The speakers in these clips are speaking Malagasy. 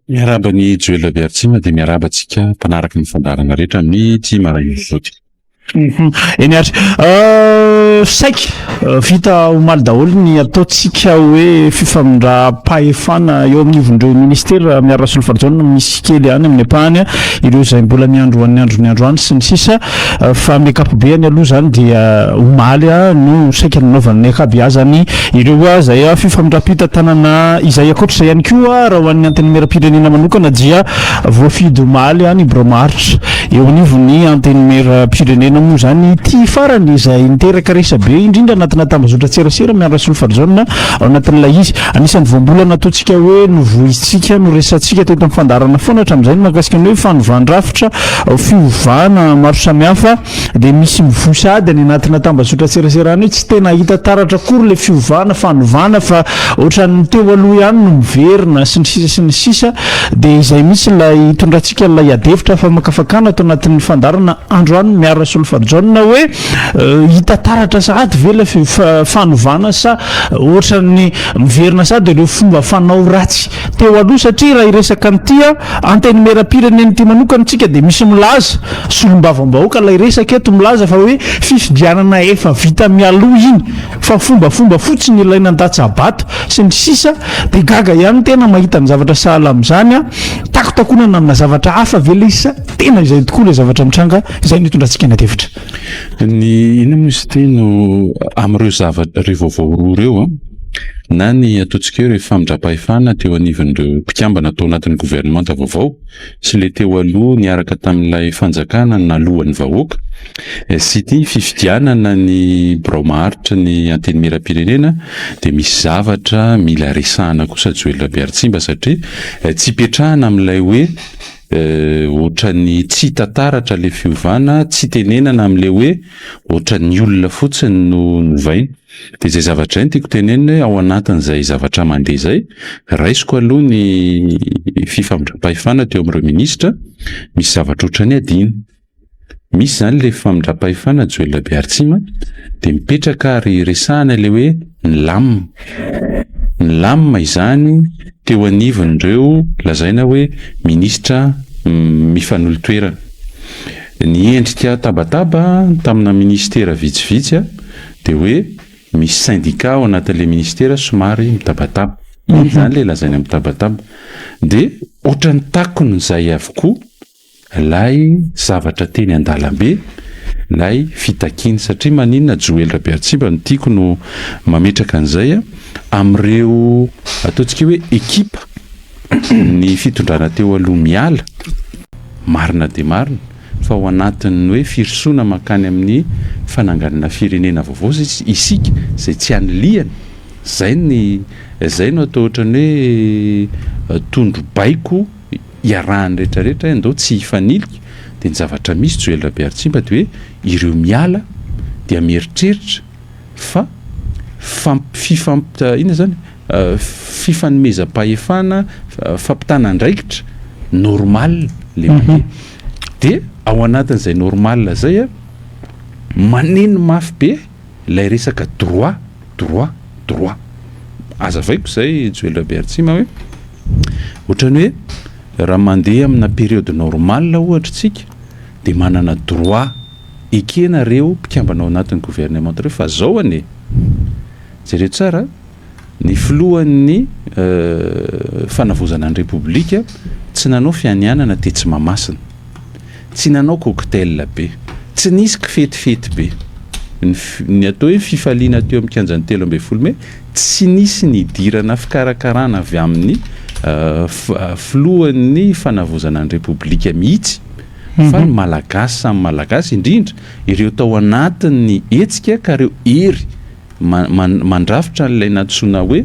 Miarahaba an'i Joel Rabearitsima dia miarahaba antsika mpanaraka ny fandaharana rehetra amin'ity maraina izao ity. Eny ary. Saika vita omaly daholo ny ataontsika hoe fifamindram-pahefana eo amin'ny ivon'ireo ministera Miaro Rasolofarjaona, misy kely ihany amin'ny ampahany ireo izay mbola miandry ho an'ny andron'ny androany sy ny sisa, fa amin'ny ankapobeny aloha izany dia omaly no saika nanaovan'ny ankabeazany ireo izay fifamindram-pitantanana izay. Ankoatra izay ihany koa, raha ho an'ny Antenimierampirenena manokana dia voafidy omaly ny birao maharitra eo anivon'ny Antenimierampirenena moa izany ity farany izay niteraka resabe indrindra anatina tambazotran-tserasera Miaro Rasolofarjaona ao anatin'ilay izy. Anisan'ny voambolana ataontsika hoe novoizintsika, noresahantsika teto amin'ny fandaharana foana hatramin'izay ny mahakasika ny hoe fanovan-drafitra, fiovana maro samihafa, dia misy mivoy sahady any anatina tambazotran-tserasera any hoe tsy tena hita taratra akory ilay fiovana, fanovana fa ohatran'ny teo aloha ihany no miverina sy ny sisa sy ny sisa. Dia izay mihitsy ilay hitondrantsika ilay adihevitra famakafakana ato anatin'ny fandaharana androany Miaro Rasolofarjaona hoe hita taratra sahady ve ilay fanovana sa ohatran'ny miverina sahady ireo fomba fanao ratsy teo aloha, satria raha hiresaka an'ity Antenimierampirenena ity manokana isika dia misy milaza, solombavambahoaka ilay resaka eto, milaza fa hoe fifidianana efa vita mialoha iny fa fombafomba fotsiny ilay nandatsa-bato sy ny sisa. Dia gaga ihany ny tena mahita ny zavatra sahala amin'izany. Takotakonana amina zavatra hafa ve ilay izy sa tena izay tokoa ilay zavatra mitranga izay no itondrantsika ny adihevitra? Ny inona moa izy ity no amin'ireo zavatra ireo vaovao roa ireo an, na ny ataontsika hoe ireo famindram-pahefana teo anivon'ireo mpikambana tao anatin'ny governemanta vaovao sy ilay teo aloha niaraka tamin'ilay fanjakana naloan'ny vahoaka sy ity fifidianana ny birao maharitra ny antenimierampirenena dia misy zavatra mila resahana kosa Joel Rabearitsimba satria tsy ipetrahana amin'ilay hoe Ohatran'ny tsy hita taratra le fiovana, tsy tenenana amle hoe ohatran'ny olona fotsiny no novaina. De zay zavatra zay no tiako tenenina hoe ao anatin'izay zavatra mandeha zay, raisiko aloha ny fifamindram-pahefana teo amin'ireo minisitra, misy zavatra ohatran'ny adino. Misy izany ilay famindram-pahefana Joel Rabearitsima dia mipetraka ary resahana ilay hoe ny lam. Ny lam izany teo anivon'ireo lazaina hoe minisitra mifanolo-toerana. Ny endrika tabataba tamina minisitera vitsivitsy dia hoe misy syndicat ao anatin'ilay minisitera somary mitabataba. Iny izany ilay lazaina mitabataba. Dia ohatran'ny takona izay avokoa Ilay zavatra teny an-dalambe, ilay fitakiana. Satria maninona Joely Rabearintsimba no tiako no mametraka an'izay amin'ireo ataontsika hoe ekipa ny fitondrana teo aloha miala, marina dia marina fa ao anatin'ny hoe firosoana mankany amin'ny fananganana firenena vaovao isika izay tsy anilihana, izay ny izay no atao ohatran'ny hoe tondro baiko iarahan'ny rehetra rehetra hoe ndao tsy hifanilika dia ny zavatra misy Joel Rabearitsimba dia hoe ireo miala dia mieritreritra fa fifamp inona izany fifanomezam-pahefana fampitana andraikitra normal le mandeha dia ao anatin'izay normal izay a maneno mafy be ilay resaka droit droit droit azavaiko izay Joel Rabearitsima hoe ohatran'ny hoe raha mandeha amina période normale ohatra tsika dia manana droit ekena reo mpikambana ao anatin'ny gouvernement reo fa zao anie jereo tsara Ny filohan'ny fanavaozana ny Repoblika tsy nanao fianianana tetsy Mahamasina, tsy nanao cocktail be, tsy nisy kifetifety be. Ny ny atao hoe fifaliana teo amin'ny kianjan'ny 13 mey tsy nisy nidirana fikarakarana avy amin'ny filohan'ny fanavaozana ny Repoblika mihitsy fa ny Malagasy samy Malagasy indrindra ireo tao anatin'ny hetsika ka ireo hery mandrafitra an'ilay nantsoina hoe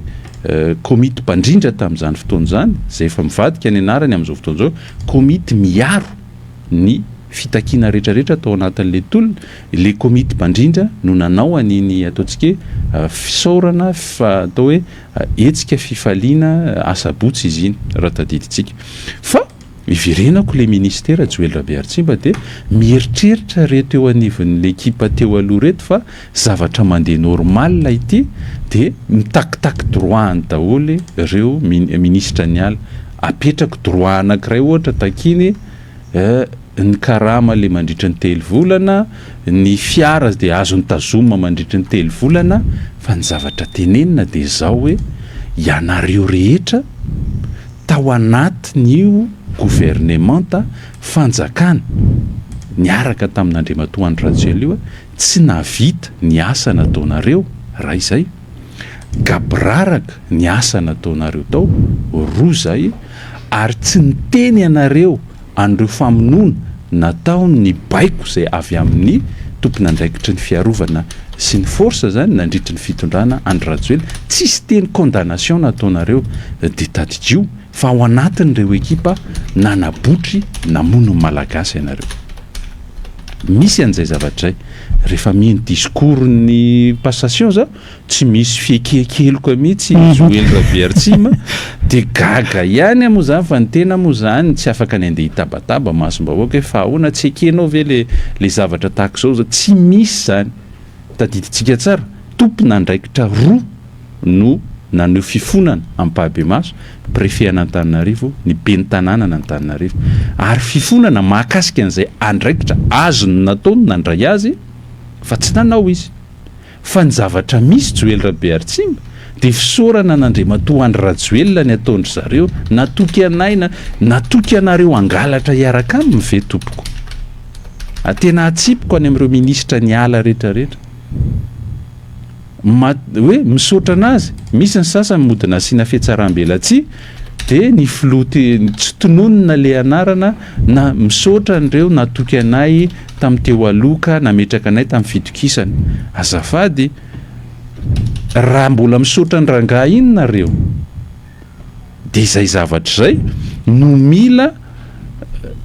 komity mpandrindra tamin'izany fotoana izany, izay efa mivadika ny anarany amin'izao fotoana izao, komity miaro ny fitakiana rehetrarehetra tao anatin'ilay tolona, ilay komity mpandrindra no nanao an'iny ataontsika hoe fisaorana fa atao hoe hetsika fifaliana asabotsy izy iny raha tadidintsika. Fa Iverenako le ministera Joel Rabearitsimba dia mieritreritra reto eo anivon'ny ekipa teo aloha reto fa zavatra mandeha normal ity dia mitakitaky droit any daholo ireo minisitra niala. Apetrako droit anankiray ohatra takiany ny karama le mandritry ny telo volana, ny fiara dia azony tazomina mandritry ny telo volana, fa ny zavatra tenenina dia izao hoe ianareo rehetra tao anatin'io governemanta fanjakana niaraka tamin'Andriamatoa Andry Rajoelina io tsy nahavita ny asa nataonareo raha izay, gaboraraka ny asa nataonareo tao, roa izay, ary tsy niteny ianareo an'ireo famonoana nataon' ny baiko izay avy amin'ny tompon'andraikitry ny fiarovana sy ny force izany nandritry ny fitondrana Andry Rajoelina, tsisy teny condamnation nataonareo dia tadidio fa ao anatin'ireo ekipa nanabotry namono ny Malagasy ianareo. Misy an'izay zavatra izay. Rehefa mino discours ny passation za, tsy misy fiekekeloka mihitsy i Joely Rabearitsima, dia gaga ihany aho moa zany fa ny tena moa zany tsy afaka ny andeha hitabataba masom-bahoaka hoe fa ahoana tsy ekenao ve le le zavatra tahaka izao zao, tsy misy zany. Tadidintsika tsara, tompon'andraikitra roa no naneho fifonana ampahibemaso, Préfet an'Antananarivo, ny Ben'ny tanànan'Antananarivo. Ary fifonana mahakasika an'izay andraikitra azony nataony nandray azy fa tsy nanao izy. Fa ny zavatra misy Joely Rabearitsima dia fisaorana an'Andriamatoa Andry Rajoelina ny ataon-dry zareo, natoky anay na natoky anareo hangalatra hiaraka aminy ve tompoko? Tena atsipiko any amin'ireo minisitra niala rehetra rehetra. Ma, hoe misaotra anazy, misy ny sasany mody nasiana fihatsaram-belatsihy dia ny filoha te, tsy tononina le anarana na misaotra an'ireo natoky anay tamin'ny teo aloha ka nametraka anay tamin'ny fitokisana. Azafady, raha mbola misaotra an-drangahy iny nareo dia izay zavatra izay no mila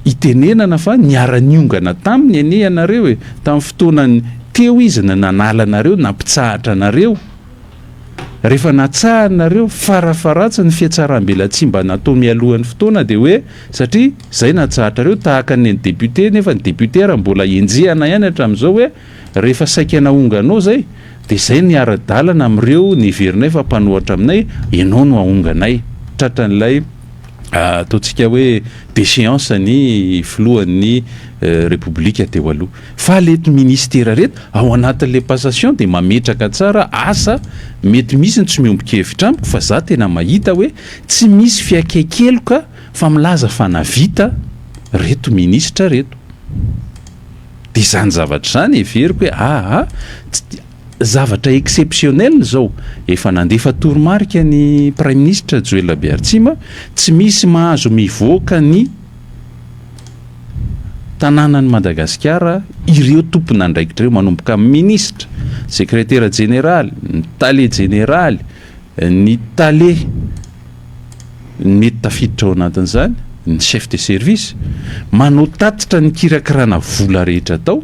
itenenana fa niara-niongana taminy anie ianareo e, tamin'ny fotoana teo izy no nanala anareo, nampitsahatra anareo. Rehefa natsahany nareo, farafaharatsiny ny fihatsarambelatsihy mba natao mialohan'ny fotoana dia hoe satria izay natsahatrareo tahaka ny an'ny député nefa ny député ary mbola enjehana ihany hatramin'izao hoe rehefa saika nahonganao izay dia izay niara-dalana amin'ireo neverinay fa mpanohatra aminay ianao no ahonganay tratran'ilay ataontsika hoe déchéance ny filohan'ny Repoblika teo aloha. Fa reto ministera reto ao anatin'le passation dia mametraka tsara asa mety misy ny tsy miombon-kevitra amiko fa za tena mahita hoe tsy misy fiakekeloka fa milaza fa navita reto ministra reto. Dia izany zavatra izany heveriko hoe aa zavatra exceptionnel izao, efa nandefa toromarika ny praiminisitra Joel Rabearitsima, tsy misy mahazo mivoaka ny tanànan'i Madagasikara ireo tompon'andraikitra ireo manomboka amin'ny minisitra, sekretera jeneraly, ny tale jeneraly, ny tale mety tafiditra ao anatin'izany, ny chef de service, manao tatitra ny kirakirana vola rehetra atao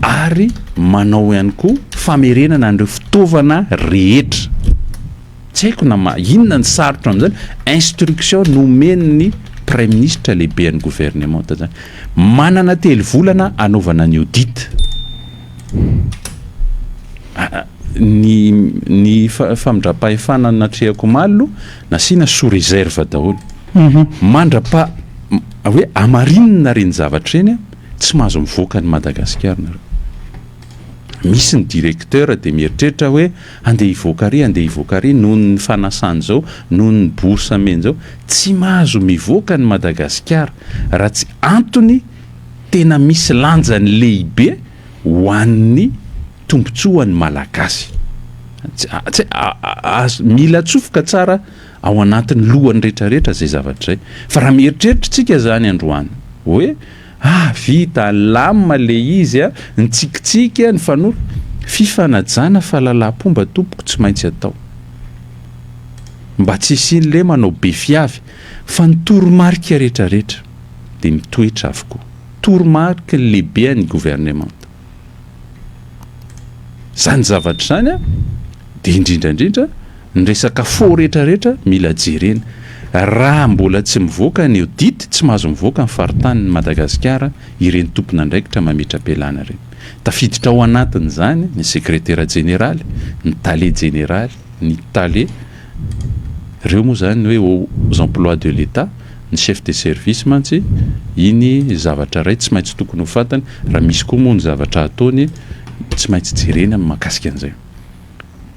ary manao ihany koa famerenana an'ireo fitaovana rehetra. Tsy haiko na ma, inona ny sarotra amin'izany, instruction nomen'ny praiminisitra lehiben'ny gouvernemanta zany. Manana telo volana anaovana ny audit. Ny ny famindram-pahefana natrehako omaly aloha nasiana sous réserve daholo. Mandra-pa hoe amarinina ireny zavatra ireny, tsy mahazo mivoaka an'i Madagasikara nareo. Misy ny directeur dia mieritreritra hoe andeha hivoaka ary, andeha hivoaka ary noho ny fanasana izao, noho ny bourse amena izao. Tsy mahazo mivoaka an'i Madagasikara raha tsy antony tena misy lanjany lehibe ho an'ny tombontsoan'ny Malagasy. Tsy, tsy, mila atsofoka tsara ao anatin'ny lohany rehetrarehetra izay zavatra izay. Fa raha mieritreritra isika izany androany hoe Ah vita, lamina le izy a, nitsikitsiky a, nifanoro, fifanajana fahalalam-pomba tompoko tsy maintsy atao. Mba tsy hisian'ny le manao be fiavy fa ny toromarika retraretra dia mitoetra avokoa. Toromariky ny lehibean'ny gouvernemanta. Zany zavatra zany a, dia indrindra indrindra ny resaka faux rehetra rehetra mila jerena. Raha mbola tsy mivoaka ny audit, tsy mahazo mivoaka ny faritanin'i Madagasikara ireny tompon'andraikitra mametra-pialana ireny. Tafiditra ao anatin'izany ny sekretera jeneraly, ny tale jeneraly, ny tale. Ireo moa izany ny hoe aux emplois de l'Etat, ny chef de service mantsy iny zavatra iray tsy maintsy tokony ho fantany, raha misy koa moa ny zavatra ataony tsy maintsy jerena ny mahakasika an'izay.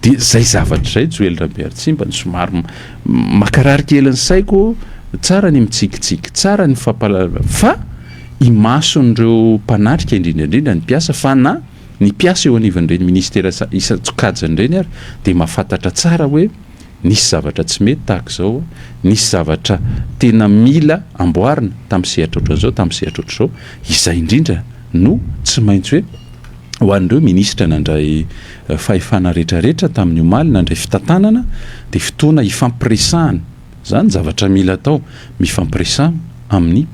Dia izay zavatra izay Joely Rabearitsimba no somary makarary kely ny saiko, tsara ny mitsikitsiky, tsara ny fampahalalana fa imason'ireo mpanatrika indrindra indrindra ny mpiasa fa na ny mpiasa eo anivon'ireny ministera isan-tsokajiny ireny ary dia mahafantatra tsara hoe nisy zavatra tsy mety tahaka izao, nisy zavatra tena mila amboarina tamin'ny sehatra ohatran'izao, tamin'ny sehatra ohatr'izao, izay indrindra no tsy maintsy hoe ho an'ireo minisitra nandray fahefana rehetrarehetra tamin'ny omaly, nandray fitantanana, dia fotoana hifampiresahana, izany zavatra mila atao, mifampiresaha amin'ny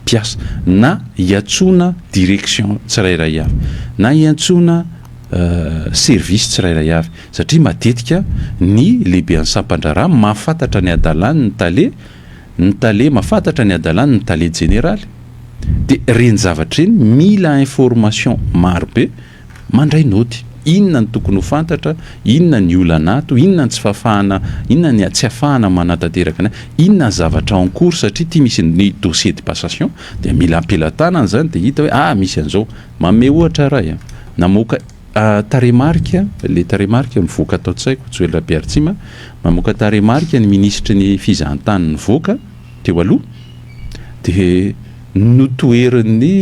mpiasa, na hiantsoana direction tsirairay avy, na hiantsoana service tsirairay avy, satria matetika ny lehiben'ny sampan-draharaha mahafantatra ny hadalany ny tale, ny tale mahafantatra ny hadalany ny tale jeneraly, dia ireny zavatra ireny mila information maro be, mandray naoty, inona no tokony ho fantatra, inona ny olana ato, inona ny tsy fahafahana, inona ny tsy ahafahana manatanteraka ny, inona ny zavatra en cours satria ity misy ny dossier de passation dia mila am-pelatanana izany dia hita hoe ah misy an'izao, manome ohatra iray an, namoaka tarehimarika, ilay tarehimarika mivoaka ato an-tsaiko, Joel Rabearitsima, mamoaka tarehimarika ny minisitry ny fizahantany nivoaka teo aloha, dia notoherin'ny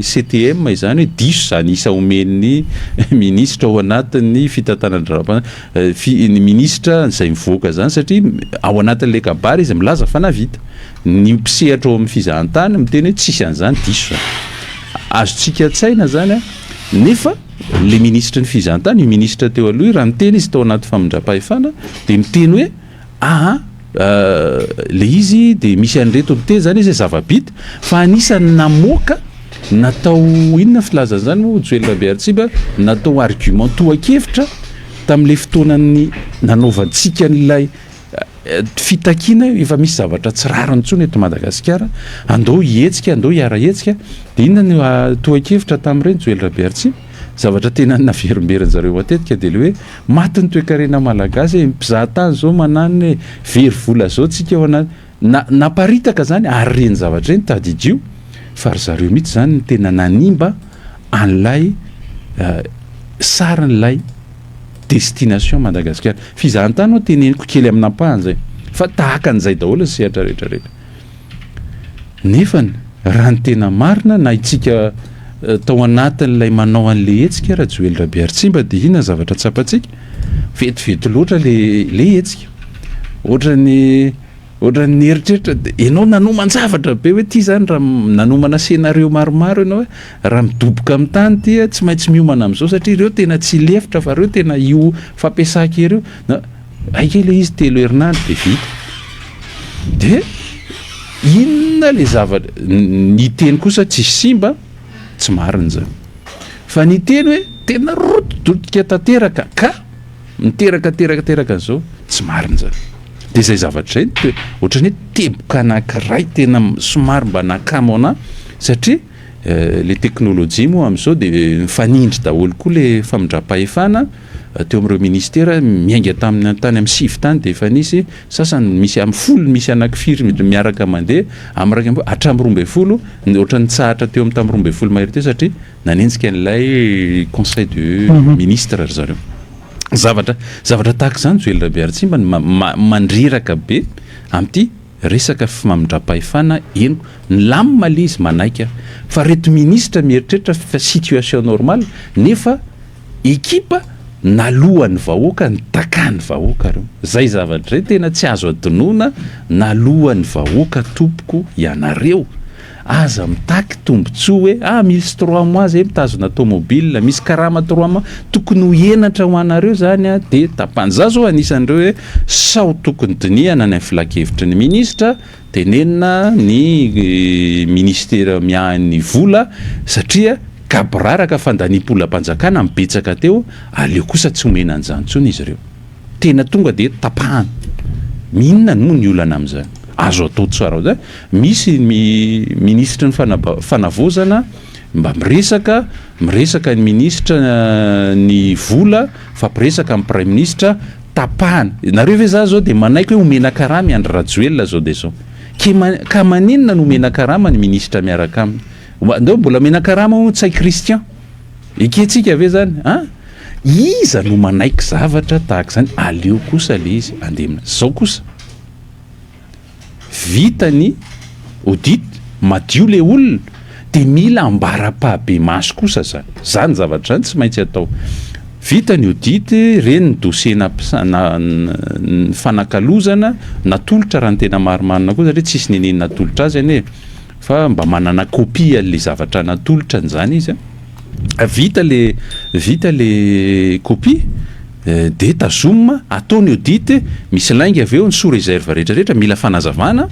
CTM izany hoe diso izany isa omen'ny minisitra ao anatin'ny fitantanan-draharaham-panjakana, ny minisitra izay mivoaka izany satria ao anatin'ilay kabary izy milaza fa nahavita. Ny mpisehatra ao amin'ny fizahantany miteny hoe tsisy an'izany, diso izany. Azontsika an-tsaina izany an, nefa ilay minisitry ny fizahantany, io minisitra teo aloha io, raha niteny izy tao anaty famindram-pahefana dia miteny hoe aa ilay izy dia misy an'ireto miteny izany izy hoe zava-bita fa anisan'ny namoaka natao inona filazana izany moa Joel Rabearitsiba natao argument tohan-kevitra tamin'ilay fotoanan'ny nanaovantsika an'ilay fitakiana efa misy zavatra tsy rariny intsony eto Madagasikara, andao hihetsika, andao hiara-hetsika, dia inona no tohan-kevitra tamin'ireny Joel Rabearitsiba? Zavatra tena naverimberin zareo matetika dia le hoe maty ny toekarena malagasy e, mpizaha tany zao mananona e, very vola zao tsika ao anaty, na naparitaka zany ary ireny zavatra ireny tadidio fa ry zareo mihitsy zany no tena nanimba an'ilay sarin'ilay destination Madagasikara. Fizahantany moa teneniko kely amin'ampahany zay fa tahaka an'izay daholo ny sehatra rehetra rehetra. Nefany raha ny tena marina na itsika tao anatin'ilay manao an'ilay hetsika Rajoely Rabearitsimba dia inona ny zavatra tsapantsika? Vetivety loatra le le hetsika. Ohatran'ny ohatran'ny nieritreritra dia ianao nanoman-javatra be hoe ity izany raha nanomana scénario maromaro ianao hoe raha midoboka amin'ny tany ity tsy maintsy miomana amin'izao satria ireo tena tsy hilefitra fa ireo tena io fampiasan-kery io na Hay kay le izy telo herinandro de vita. De inona le zavatra ny teny kosa tsisy simba, tsy marina zany. Fa ny teny hoe tena rotidrotika tanteraka ka miteraka teraka teraka an'izao, tsy marina zany. De zay zavatra zay no ohatran'ny hoe teboka anankiray tena somary mba nakamo anah satria le teknolojia moa amin'izao de mifanindry daholo koa le famindram-pahefana. teo amin'ireo ministera, miainga tamin'ny tany amin'ny sivy tany dia efa nisy, sasany misy amin'ny folo misy anankifiry miaraka mandeha, amin'ny 11 hatramin'ny 12, ohatran'ny nitsahatra teo amin'ny tamin'ny 12 mahery teo satria nanenjika an'ilay conseil de ministre ry zareo. Zavatra zavatra tahaka izany Joely Rabearitsimba no mandreraka be amin'ity resaka famindram-pahefana henoko, nilamina ilay izy manaiky aho, fa ireto ministra mieritreritra fa situation normale nefa Ekipa naloan'ny vahoaka nitakan'ny vahoaka reo. Zay zavatra zay tena tsy azo adinoina naloan'ny vahoaka tompoko ianareo. Aza mitaky tombotsoa hoe ah misy trois mois zay mitazona tomobile, misy karama trois mois, tokony ho henatra ho anareo zany ah de tapahana. Za zao anisan'ireo hoe sao tokony dinihana any amin'ny filankevitry ny minisitra, Tenenina ny ministera miahy ny vola satria gaboraraka fandaniam-polam-panjakana no betsaka teo, aleo kosa tsy omena an'izany intsony izy ireo. Tena tonga dia tapahana. Inona moa ny olana amin'izany? Azo atao tsara hoe misy ny minisitry ny fanavaozana mba miresaka, miresaka ny minisitra ny vola, mifampiresaka amin'ny praiminisitra. Tapahana. Nareo ve za zao de manaiky hoe omena karama i Andry Rajoelina zao de zao. Ke ka maninona no omena karama ny minisitra miaraka aminy? Ndao mbola omena karama hono Ntsay Christian. Ekentsika ve zany an? Iza no manaiky zavatra tahaka izany? Aleo kosa le izy andemina. Zao kosa. Vita ny audit, madio le olona, de mila ambara-pahabemaso kosa zany. Zany zavatra zany tsy maintsy atao. Vita ny audit, reny ny dossier nifanakalozana, natolotra raha ny tena marimarina koa satria tsisy niniana natolotra azy anie fa mba manana copie an'le zavatra natolotra an'izany izy a. Vita le vita le copie de tazomina, atao ny audit, misy lainga avy eo, ny sous réserve rehetra rehetra mila fanazavana,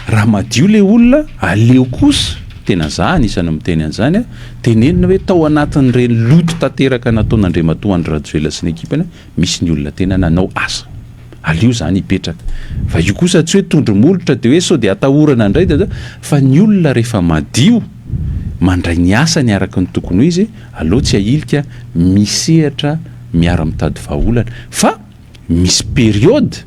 raha madio le olona aleo kosa, tena za anisan'ny miteny an'izany a, tenenina hoe tao anatin'ireny loto tanteraka nataon'Andriamatoa Andry Rajoelina sy ny ekipany misy ny olona tena nanao asa, aleo zany hipetraka, fa io kosa tsy hoe tondro molotra de hoe sao de atahorana indray de fa ny olona rehefa madio mandray ny asany araka ny tokony ho izy, aleo tsy ahilika misehatra miara mitady vahaolana fa misy période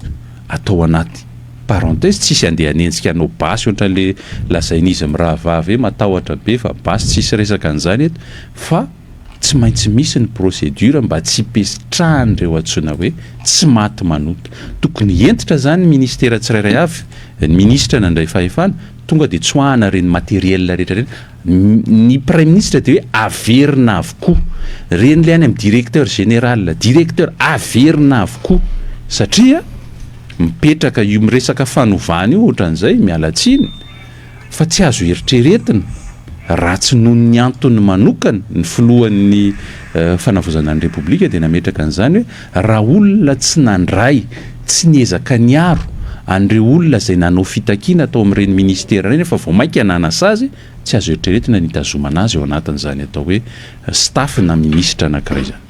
atao anaty parenthèse tsisy andeha hanenjika anao basy ohatran'le lazain'izy mirahavavy hoe matahotra be fa basy tsisy resaka an'izany eto fa tsy maintsy misy ny procédure mba tsy hipetrahan'ireo antsoina hoe tsy maty manota. Tokony hentitra zany ny ministera tsirairay avy, ny ministra nandray fahefana tonga de tsoahana ireny matériel rehetra ireny. Ny praiminisitra dia hoe averina avokoa. Ireny ilay any amin'ny directeur général, directeur, averina avokoa. Satria mipetraka io miresaka fanovana io ohatran'izay, miala tsiny, fa tsy azo eritreretina raha tsy noho ny antony manokana, ny filohan'ny fanavaozana ny Repoblika dia nametraka an'izany hoe raha olona tsy nandray, tsy niezaka niaro an'ireo olona izay nanao fitakiana tao amin'ireny ministera ireny fa vao mainka nanasazy, tsy azo eritreretina ny hitazomana azy ao anatin'izany atao hoe staff na minisitra anankiray izany.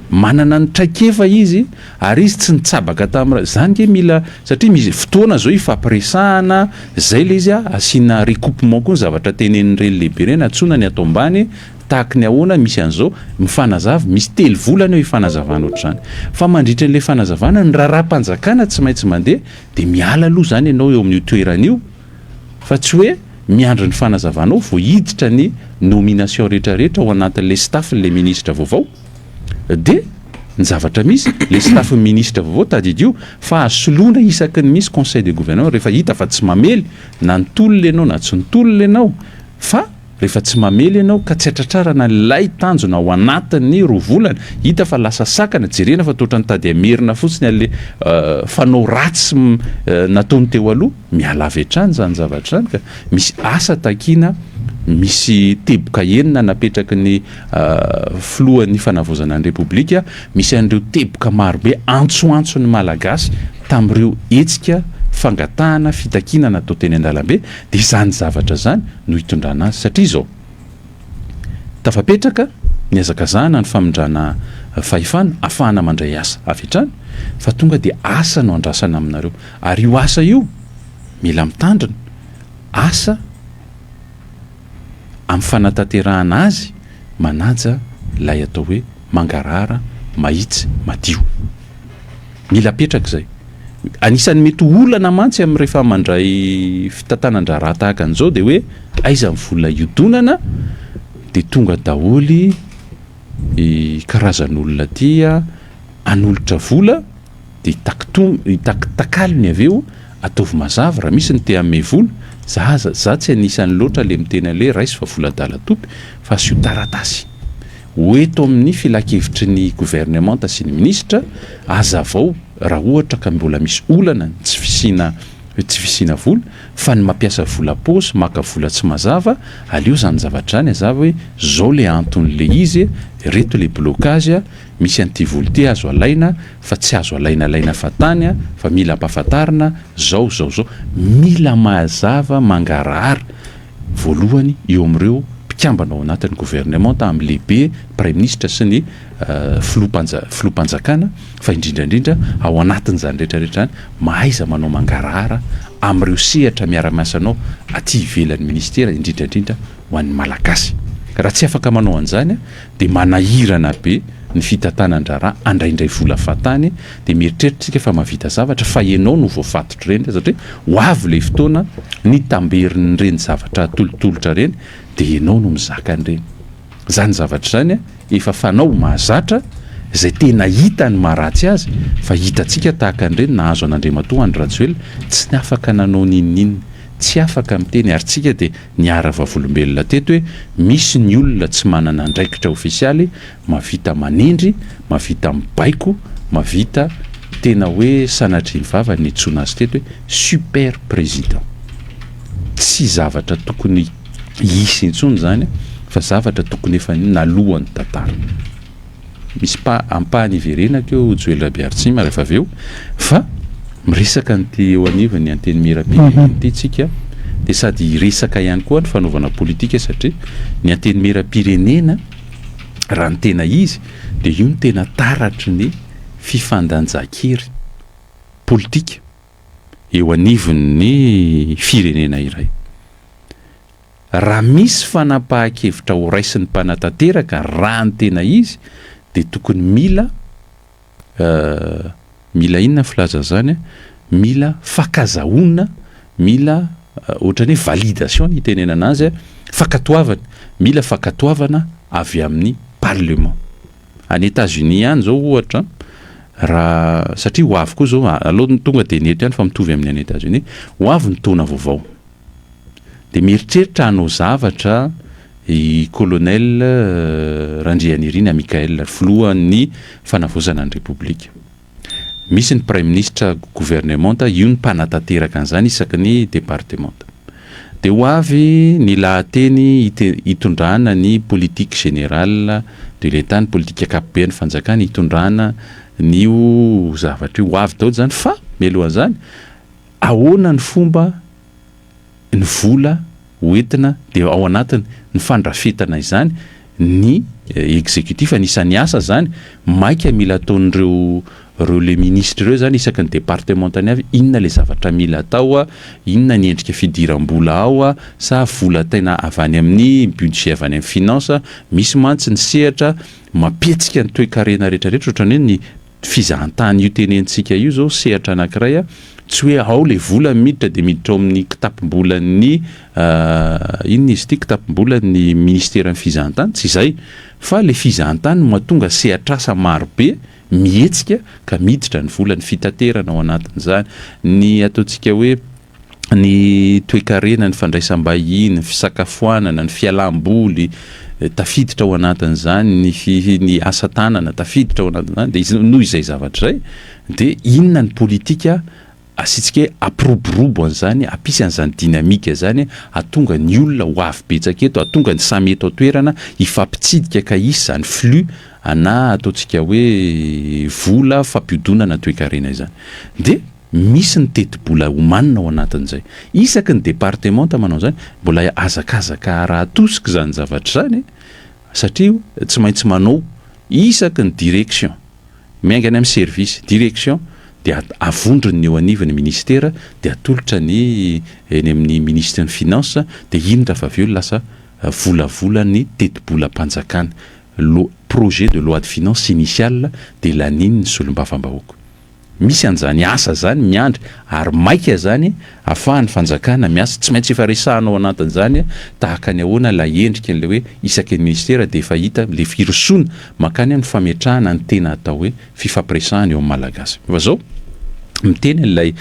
Manana ny traikefa izy ary izy tsy nitsabaka tamin'ny raha, izany nge mila satria misy fotoana izao ifampiresahana, izay ilay izy asiana recoupement koa ny zavatra tenenin'ireny lehibe ireny, antsoina ny ato ambany, tahaky ny ahoana misy an'izao, mifanazava, misy telo volana eo ifanazavana ohatr'izany. Fa mandritra an'ilay fanazavana, ny raharaham-panjakana tsy maintsy mandeha, dia miala aloha izany ianao eo amin'io toerana io, fa tsy hoe miandry ny fanazavanao vao hiditra ny nomination rehetra rehetra ao anatin'ilay staff-n'ilay minisitra vaovao. Dia ny zavatra misy, ilay staff-n'ny minisitra vaovao, tadidio fa azo soloina isaky ny misy conseil de gouvernement, rehefa hita fa tsy mamely na nitolona ianao na tsy nitolona ianao, fa Rehefa tsy mamely ianao ka tsy atratrarana ilay tanjona ao anatin'ny roa volana, hita fa lasa sakana, jerena fa toa ohatran'ny tady hamerina fotsiny an'ilay fanao ratsy nataony teo aloha, miala avy hatrany izany zavatra izany ka misy asa takiana, misy teboka enina napetraky ny filohan'ny fanavaozana ny Repoblika, misy an'ireo teboka marobe antsoantson'ny Malagasy tamin'ireo hetsika fangatahana fitakiana natao teny an-dalambe, dia izany zavatra izany no hitondrana azy satria izao, tafapetraka ny hazakazahana ny famindrana fahefana afahana mandray asa avy hatrany fa tonga dia asa no andrasana aminareo ary io asa io mila mitandrina, asa amin'ny fanatanterahana azy manaja ilay atao hoe mangarahara, mahitsy, madio. Mila apetraka izay. Anisan'ny mety ho olana mantsy amin'ny rehefa mandray fitantanan-draharaha tahaka an'izao dia hoe aiza ny vola hiodonana dia tonga daholo i karazan'olona aty hanolotra vola dia hitaky tom- hitaky takalony avy eo, ataovy mazava raha misy ny te hanome vola, za aza za tsy anisan'ny loatra le miteny an'le raiso fa vola adala topy fa asio taratasy. Ho eto amin'ny filankevitry ny governemanta sy ny minisitra, hazavao raha ohatra ka mbola misy olana ny tsy fisiana tsy fisiana vola, fa ny mampiasa vola paosy, maka vola tsy mazava, aleo izany zavatra izany hazava hoe zao le anton'le izy, reto le blocage, misy an'ity vola ity azo alaina fa tsy azo alaina alaina fahatany fa mila ampahafantarina zao zao zao, mila mazava mangarahara. voalohany eo amin'ireo mpikambana ao anatin'ny governemanta amin'ny lehibe, praiminisitra sy ny filoham-panja filoham-panjakana fa indrindra indrindra ao anatin'izany rehetra rehetra izany mahaiza manao mangarahara amin'ireo sehatra miara-miasa anao aty ivelan'ny ministera indrindra indrindra ho an'ny Malagasy. Raha tsy afaka manao an'izany dia manahirana be. ny fitantanan-draharaha andraindray vola fahatany dia mieritreritra isika fa mahavita zavatra fa ianao no voafatotra ireny satria ho avy ilay fotoana ny tamberin'ireny zavatra atolotolotra ireny dia ianao no mizaka an'ireny. Izany zavatra izany efa fanao mahazatra izay tena hita ny maharatsy azy fa hitantsika tahaka an'ireny nahazo an'Andriamatoa Andry Rajoelina tsy afaka nanao n'inon'inona, tsy afaka miteny ary tsika dia niara vavolombelona teto hoe misy ny olona tsy manana andraikitra ofisialy mahavita manendry, mahavita mibaiko, mahavita tena hoe sanatria ny vava niantsoana azy teto hoe super président. Tsy zavatra tokony hisy intsony izany fa zavatra tokony efa naloan'ny tantara. Misy pa ampahany hiverenako eo Joel Rabearitsima rehefa avy eo fa miresaka an'ity eo anivon'ny Antenimierampirenena ity tsika dia sady hiresaka ihany koa ny fanaovana politika satria ny Antenimierampirenena raha ny tena izy dia io no tena taratry ny fifandanjan-kery politika eo anivon'ny firenena iray. Raha misy fanapahan-kevitra horaisin'ny mpanatanteraka raha ny tena izy dia tokony mila mila inona ny filaza an'izany mila fankazahoana, mila ohatran'ny hoe validation ny itenenana azy, fankatoavana, mila fankatoavana avy amin'ny parlement. Any Etats Unis any izao ohatra raha satria ho avy koa izao aleo tonga dia ny eto ihany fa mitovy amin'ny any Etats Unis, ho avy ny taona vaovao. Dia mieritreritra hanao zavatra i Colonel Randrianirina Michaël, filohan'ny fanavaozana ny Repoblika. Misy ny Praiminisitra governemanta, io no mpanatanteraka an'izany isaky ny departemanta. Dia ho avy ny lahateny hitondrana ny politique générale de l'Etat, ny politika ankapoben'ny fanjakana hitondrana an'io zavatra io. Ho avy daholo izany fa mialohan'izany, ahoana ny fomba ny vola ho entina dia ao anatiny ny fandrafetana izany ny executif anisan'ny asa zany maika mila ataon'ireo reo le ministre ireo zany isaky ny departementany avy inona le zavatra mila atao a inona ny endrika fidiram-bola ao a sa vola tena avy any amin'ny budget avy any amin'ny finance misy mantsy ny sehatra mampihetsika ny toekarena rehetrarehetra ohatran'ny hoe ny fizahantany io tenentsika io zao sehatra anankiray a, tsy hoe ao le vola miditra de miditra ao amin'ny kitapom-bolan'ny inona izy ity kitapom-bolan'ny ministeran'ny fizahantany, tsy izay fa le fizahantany no mahatonga sehatr'asa maro be mihetsika ka miditra ny vola, ny fitaterana ao anatin'izany, ny ataontsika hoe ny toekarena, ny fandraisam-bahiny, ny fisakafoanana, ny fialam-boly, tafiditra ao anatin'izany ny fi- ny asa tanana tafiditra ao anatin'izany, dia izy noho izay zavatra izay dia inona ny politika asiantsika hoe hampiroborobo an'izany, hampisy an'izany dynamique izany, hahatonga ny olona ho avy betsaka eto, hahatonga ny samy eto an-toerana hifampitsidika ka hisy izany flux ana ataontsika hoe vola fampiodonana toekarena izany. Dia Misy ny tetibola omanina ao anatin'izay. Isaky ny departemanta manao izany, mbola hazakazaka araha-tosika izany zavatra izany satria tsy maintsy manao isaky ny direction, miainga any amin'ny service, direction dia avondrony ny eo anivon'ny ministera dia atolotra ny eny amin'ny minisitry ny finance dia iny raha avy eo lasa volavolan'ny tetibolam-panjakana, lo- projet de loi de finance initiale dia lanian'ny solombavambahoaka. Misy an'izany asa zany miandry ary maika zany afahan'ny fanjakana miasa, tsy maintsy efa resahana ao anatin'izany tahaka ny ahoana ilay endrika an'ilay hoe isaky ny ministera dia efa hita ilay firosoana mankany amin'ny fametrahana ny tena atao hoe fifampiresahana eo amin'ny Malagasy. Fa zao miteny an'ilay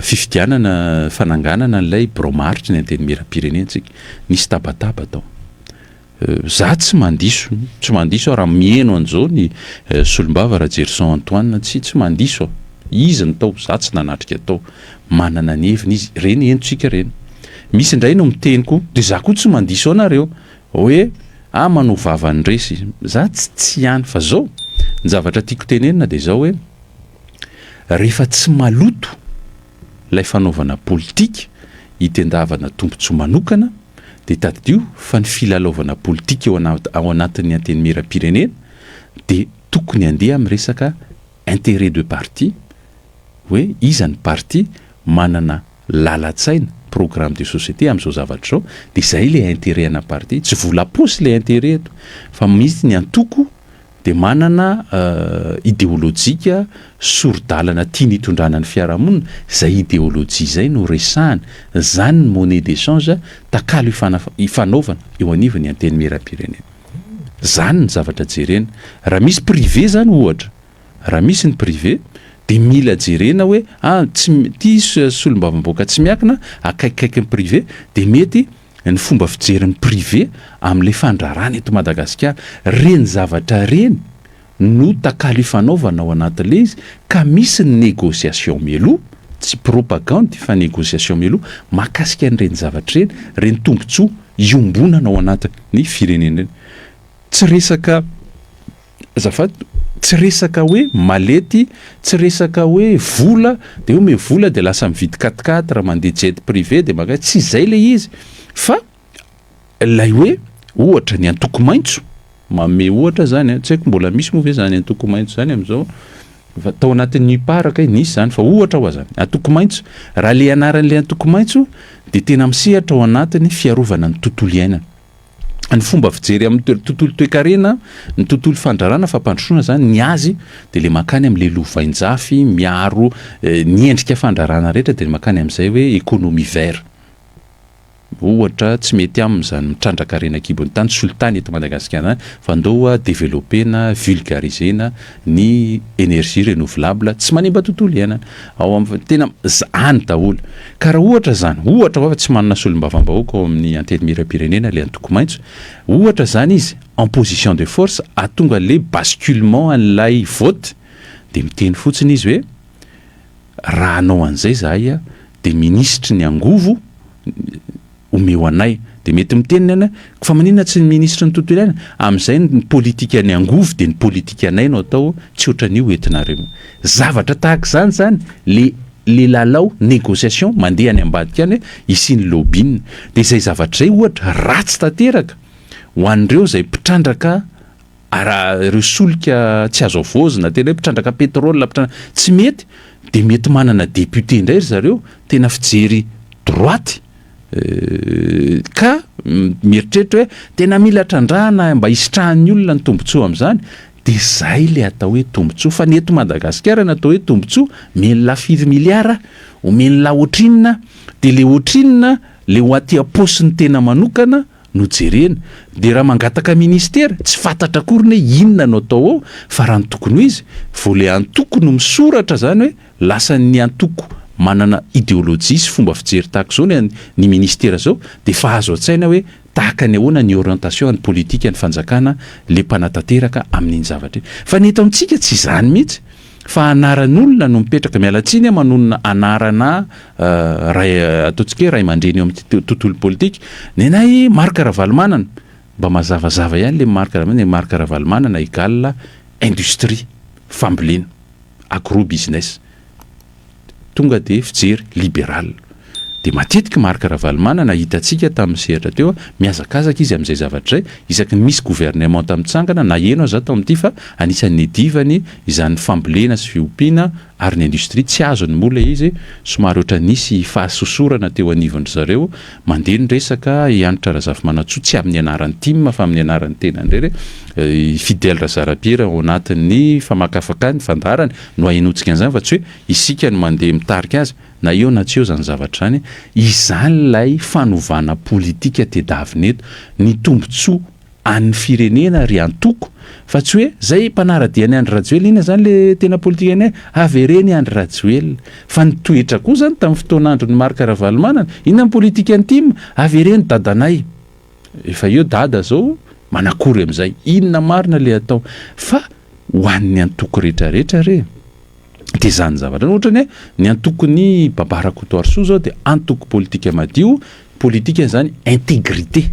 fifidianana fananganana an'ilay birao maharitry ny antenimierampirenena tsika, nisy tabataba tao. Za tsy mandiso, tsy mandiso aho raha miheno an'izao ny solombava Rajerison Antoine, tsy tsy mandiso aho, izy no tao, za tsy nanatrika tao, manana ny heviny izy, ireny henontsika ireny. Misy indray no miteny koa, dia za koa tsy mandiso anareo, hoe ah manao vavan'ny resy, za tsy tsy ihany, fa zao, ny zavatra tiako tenenina dia zao hoe, rehefa tsy maloto ilay fanaovana politika hitendavana tombontsoa manokana, dia tadidio fa ny filalaovana politika eo ao anatin'ny antenimierampirenena dia tokony handeha amin'ny resaka intérêt de parti, hoe iza ny parti manana lalan-tsaina, programme de société amin'izao zavatra izao, dia izay ilay intérêt ana parti, tsy vola paosy ilay intérêt eto fa misy ny antoko. dia manana ideolojika sori-dalana tiany hitondrana ny fiarahamonina, izay ideolojia izay no resahana, izany ny monnaie d'échange takalo ifanaovana eo anivon'ny Antenimierampirenena. Izany ny zavatra jerena. Raha misy privé izany ohatra, raha misy ny privé dia mila jerena hoe ah tsy ity solombavambahoaka tsy miankina akaikikaiky ny privé dia mety ny fomba fijerin'ny privé amin'ilay fandraharahana eto Madagasikara. Ireny zavatra ireny no takalo ifanaovana ao anatin'ilay izy ka misy ny négociation mialoha, tsy propagandy fa négociation mialoha mahakasika an'ireny zavatra ireny, ireny tombontsoa iombonana ao anatin'ny firenena ireny. Tsy resaka. Azafady, tsy resaka hoe malety, tsy resaka hoe vola, de hoe omeo vola de lasa mividy quatre quatre, mandeha jet privé de maka, tsy izay le izy fa ilay hoe ohatra ny antoko maitso, manome ohatra zany an, tsy haiko mbola misy moa ve zany antoko maitso zany amin'izao fa tao anatin'ny UPAR kay nisy zany fa ohatra hoa zany, antoko maitso, raha le anaran'le antoko maitso de tena misehatra ao anatin'ny fiarovana ny tontolo iainana. ny fomba fijery amin'ny tontolo toekarena, ny tontolo fandrarana fampandrosoana zany, ny azy de le mankany am'le lovainjafy miaro ny endrika fandrarana rehetra de mankany am'izay hoe économie vert. Ohatra tsy mety aminy zany mitrandraka harena an-kibon'ny tany, solitany eto Madagasikara zany fa ndao developena, vulgarisena ny énergie renouvelable tsy manimba tontolo iainana. Ao am tena any daholo. Ka raha ohatra izany, ohatra fa tsy manana solombavambahoaka ao amin'ny Antenimierampirenena ilay antoko maitso, ohatra izany izy en position de force ahatonga an'ilay basculement an'ilay vote dia miteny fotsiny izy hoe raha hanao an'izay izahay dia minisitry ny angovo omeo anay. Dia mety miteny ny anay, fa maninona tsy ny minisitry ny tontolo iainana? Amin'izay ny politikan'ny angovo dia ny politikanay no atao, tsy ohatran'io entinareo io. Zavatra tahaka izany izany le le lalao négociation mandeha any ambadika any hoe hisian'ny lobbying. Dia izay zavatra izay ohatra ratsy tanteraka ho an'ireo izay mpitrandraka ara ireo solika tsy azo havaozina, tena hoe mpitrandraka pétrole, mpitrandraka, tsy mety, dia mety manana député indray ry zareo tena fijery droite ka mieritreritra hoe tena mila trandrahana mba hisitrahan'ny olona ny tombontsoa amin'izany, dia izay ilay atao hoe tombontsoa, fa ny eto Madagasikara ny atao hoe tombontsoa, omen'lah firy miliara, omen'lah ohatrinona, dia ilay ohatrinona ilay ho aty am-paosin'ny tena manokana no jerena, dia raha mangataka ministera, tsy fantatra akory ny hoe inona no atao ao, fa raha ny tokony ho izy, vao ilay antoko no misoratra izany hoe lasan'ny antoko manana ideolojia sy fomba fijery tahaka izao ny ny ministera izao, dia efa azo an-tsaina hoe tahaka ny ahoana ny orientation ny politika ny fanjakana le mpanatanteraka amin'iny zavatra iny. Fa ny eto amintsika tsy izany mihitsy. Fa anaran'olona no mipetraka, miala tsiny aho manonona anarana ray ataontsika hoe ray aman-dreny eo amin'ny tontolo politika, nenay Marc Ravalomanana, mba mazavazava ihany le Marc Ravalomanana, Marc Ravalomanana égale industrie, fambolena, agro business. Tonga dia fijery libéral. Dia matetika Marc Ravalomanana hitantsika tamin'ny sehatra teo, mihazakazaka izy amin'izay zavatra izay, isaky ny misy gouvernementa mitsangana, na heno aza tao amin'ity fa anisan'ny niadivany izany fambolena sy fiompiana ary ny industrie, tsy azony moa ilay izy, somary ohatran'ny nisy fahasosorana teo anivon-dry zareo, mandeha ny resaka, i Hanitra Razafimanantsoa tsy amin'ny anaran'ny tim fa amin'ny anaran'ny tenany irery, i Fidèle Razarapiera ao anatin'ny famakafakany, fandaharany no ahenoantsika an'izany fa tsy hoe isika no mandeha mitarika azy, na eo na tsy eo izany zavatra izany, izany ilay fanovana politika tedavina eto, ny tombotsoa an'ny firenena ry antoko, fa tsy hoe zay mpanara-dia an'i Andry Rajoelina, inona izany le tena politikanay, avereno i Andry Rajoelina, fa ny toetra koa izany tamin'ny fotoan'andron'i Marc Ravalomanana, inona ny politikan'ny tim, avereno dadanay, efa eo dada zao manakory amin'izay, inona marina le atao, fa ho an'ny antoko retraretra re. Dia izany zavatra izany, ohatra ny hoe ny antokon'i Baba Rakotoarisoa izao dia antoko politika madio, politika izany intégrité,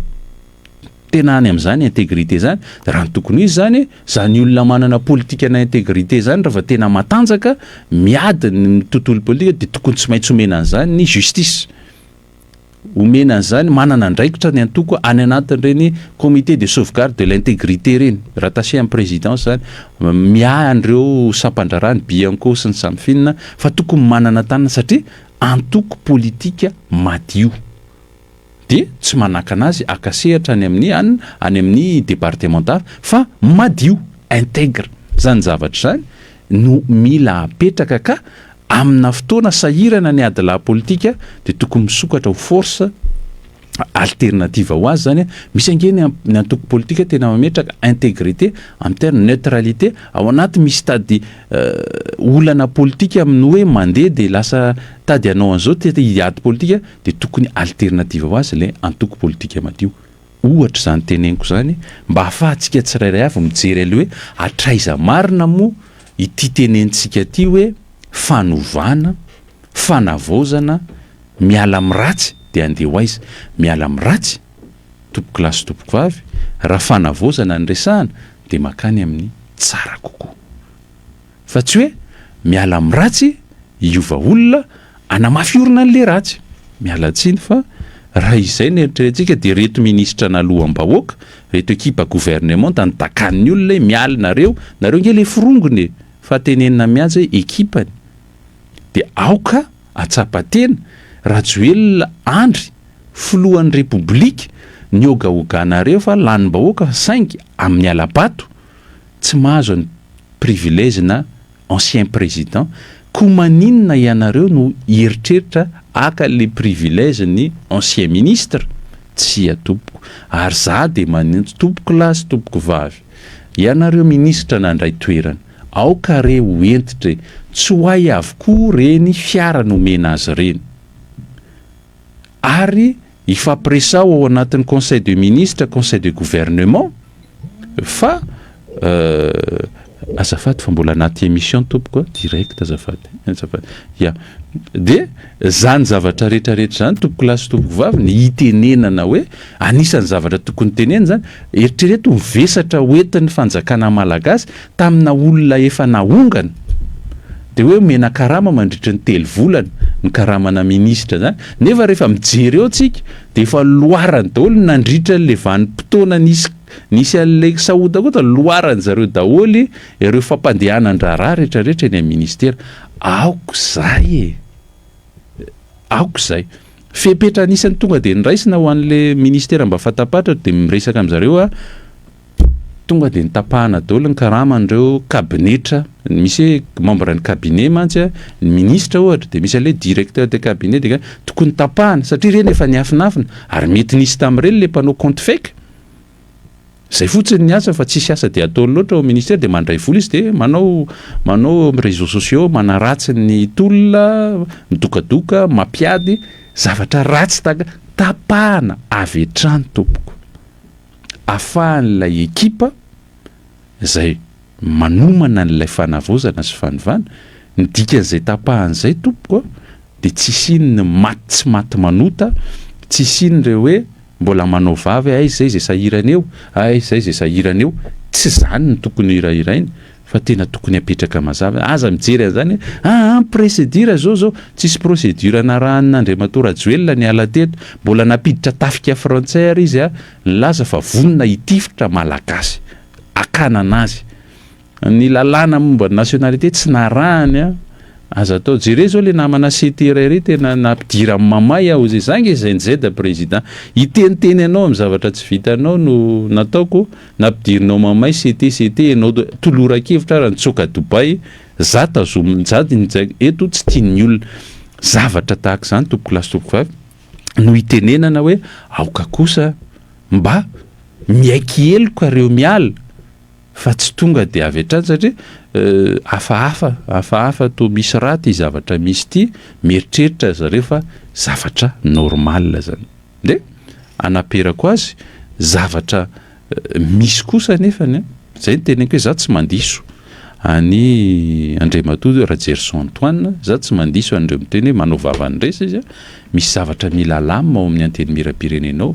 tena any amin'izany intégrité izany, dia raha ny tokony ho izy izany, izany olona manana politikana intégrité izany rehefa tena matanjaka, miady ny tontolo politika dia tokony tsy maintsy omena an'izany ny justice. Omena an'izany, manana andraikitra ny antoko any anatin'ireny comité de sauvegarde de l'intégrité ireny, rattaché amin'ny présidence izany, miahy an'ireo sampan-draharaha, ny Bianco sy ny Samifin, fa tokony manana tanana satria antoko politika madio. Dia tsy manakana azy haka sehatra any amin'ny any, any amin'ny departemanta hafa fa madio. intègre. Zany zavatra zany no mila apetraka ka amina fotoana sahirana ny adilahy politika de tokony misokatra ho force alternative ho azy zany. Misy ange ny antoko politika tena mametraka intégrité amin'ny terme neutralité ao anaty. Misy tady olana politika amin'ny hoe mandeha de lasa tady anao an'izao te hiady politika, de tokony alternative ho azy le antoko politika madio ohatra. Zany teneniko zany mba ahafahantsika tsirairay avy mijery ale hoe hatraiza marina moa ity tenenitsika ty hoe fanovana, fanavaozana, miala amy ratsy de andeha ho aiza. Miala amy ratsy, tompoko lahy sy tompoko vavy, raha fanavaozana ny resahana de makany amin'ny tsara kokoa, fa tsy hoe miala amy ratsy iova olona anamafy orina an'le ratsy. Miala tsiny fa raha izay ny eritrerentsika de reto ministra naloham-bahoaka reto, ekipa gouvernement ny dakan'ny olona hoe miala nareo, nareo nge le forongony e, fa tenenina miaja hoe ekipany de aoka atsapatena. Rajoelina Andry, filohan'ny Repoblika, ny ogaoganareo fa lanim-bahoaka, saingy amin'ny alabato tsy mahazo ny privilège na ancien président ko. Maninona ianareo no hieritreritra aka le privilège ny ancien ministre? Tsy atompoko. Ary za de manintsy, tompoko lahy sy tompoko vavy, ianareo ministra nandray toerana, aoka re ho entitra e, tsy ho hay avokoa reny fiara nomena azy reny, ary ifampiresao ao anatin'ny conseil de ministre, conseil de gouvernement. Fa azafady fa mbola anaty émission tompoko direct, azafady, azafady ya. De zany zavatra rehetrarehetra zany, tompoko lahy sy tompoko vavy, ny hitenenana hoe anisan'ny zavatra tokony tenena zany, eritrereto mivesatra hoentin'ny fanjakana malagasy tamina olona efa naongana de hoe mena karama mandritry ny 3 volana ny karamana ministra zany, nefa rehefa mijery eo tsika de efa loarany daholo nandritra n'le vanim-potoana nisy an'le saoda koa, da loarany zareo daholy ireo fampandehanan-draharaha rehetrarehetra eny amin'ny ministera. Aoko zay e, aoko zay. Fepetra anisan'ny tonga de niraisina ho an'le ministera mba fatapatra de miresaka am'zareo a, tonga de nitapahana daholo ny karaman'ireo kabinetra. Misy hoe membre ny cabinet mantsy a, ny ministra ohatra, de misy an'le directeur de cabinet, de tokony tapahana satria reny efa niafinafina ary mety nisy tamin'ireny le mpanao compte fake zay fotsiny ny asa fa tsisy asa de ataony loatra ao ministère, de mandray vola izy, de manao réseaux sociaux manaratsy ny tolona, midokadoka, mampiady zavatra ratsy taka. Tapahana avy hatrany tompoko, ahafahan'ilay ekipa zay manomana n'ilay fanavaozana sy fanovana. Ny dikan'izay tapahan'izay tompoko a, de tsisy iny ny maty tsy maty manota, tsisy iny reo hoe mbola manao vavy ay zay zay sahirana eo, ay zay zay sahirana eo. Tsy zany ny tokony hirahirainy fa tena tokony apetraka mazava. Aza mijery an'izany hoe procédure zao zao, tsisy procédure narahan'Andriamatoa Rajoelina ny ala teto. Mbola napiditra tafika frantsay ary izy a nilaza fa vonona hitifitra malagasy akanana azy. Ny lalàna momba ny nationalité tsy narahany a. Aza atao jere zao le namana CT ray ry tena nampidira amin'ny mamay aho zay zange zay nzeda président hiteniteny anao amin'ny zavatra tsy vitanao no nataoko nampidirinao mamay CT CT ianao toloran-kevitra raha nitsoka Dubai za tazomy za eto tsy tian'ny olona. Zavatra tahaka izany, tompoko lahy sy tompoko vavy, no hitenenana hoe aoka kosa mba miaiky heloka reo miala fa tsy tonga de avy hatrany, satria hafahafa hafahafa to misy raha ty zavatra misy ty, mieritreritra zareo fa zavatra normal zany de anaperako azy. Zavatra misy kosa nefany a, zay ny teneniko hoe za tsy mandiso any Andriamatoa Rajerison Antoine, za tsy mandiso an'ireo miteny hoe manao vavany resy izy a. Misy zavatra mila lamina ao amin'ny antenimieram-pirenenao.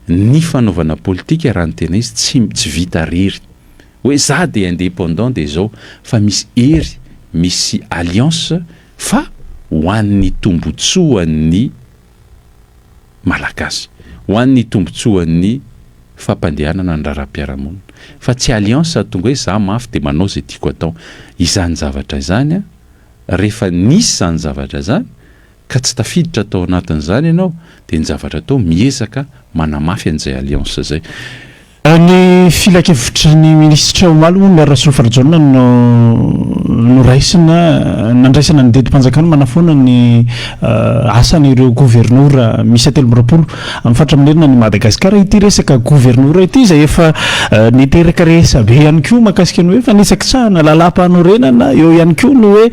Ny fanaovana politika raha ny tena izy tsy vita rery hoe za de indépendant de zao, fa misy hery, misy alliance, fa ho an'ny tombotsoan'ny malagasy, ho an'ny tombotsoan'ny fampandehanana ny raharaham-piarahamonina, fa tsy alliance tonga hoe za mafy de manao zay tiako atao. Izany zavatra izany a, rehefa nisy zany zavatra zany ka tsy tafiditra atao anatin'izany ianao, de ny zavatra atao miezaka manamafy an'izay alliance zay. Ny filankevitry ny minisitra omaly moa Maire Rasolofarjaona no noraisina nandraisana ny didim-panjakana manafoana ny asan'ireo governora miisa 23 amin'ny faritra manerana an'i Madagasikara. Ity resaka governora ity izay efa niteraka resabe ihany koa mahakasika ny hoe fanitsakitsahana lalàmpanorenana, eo ihany koa ny hoe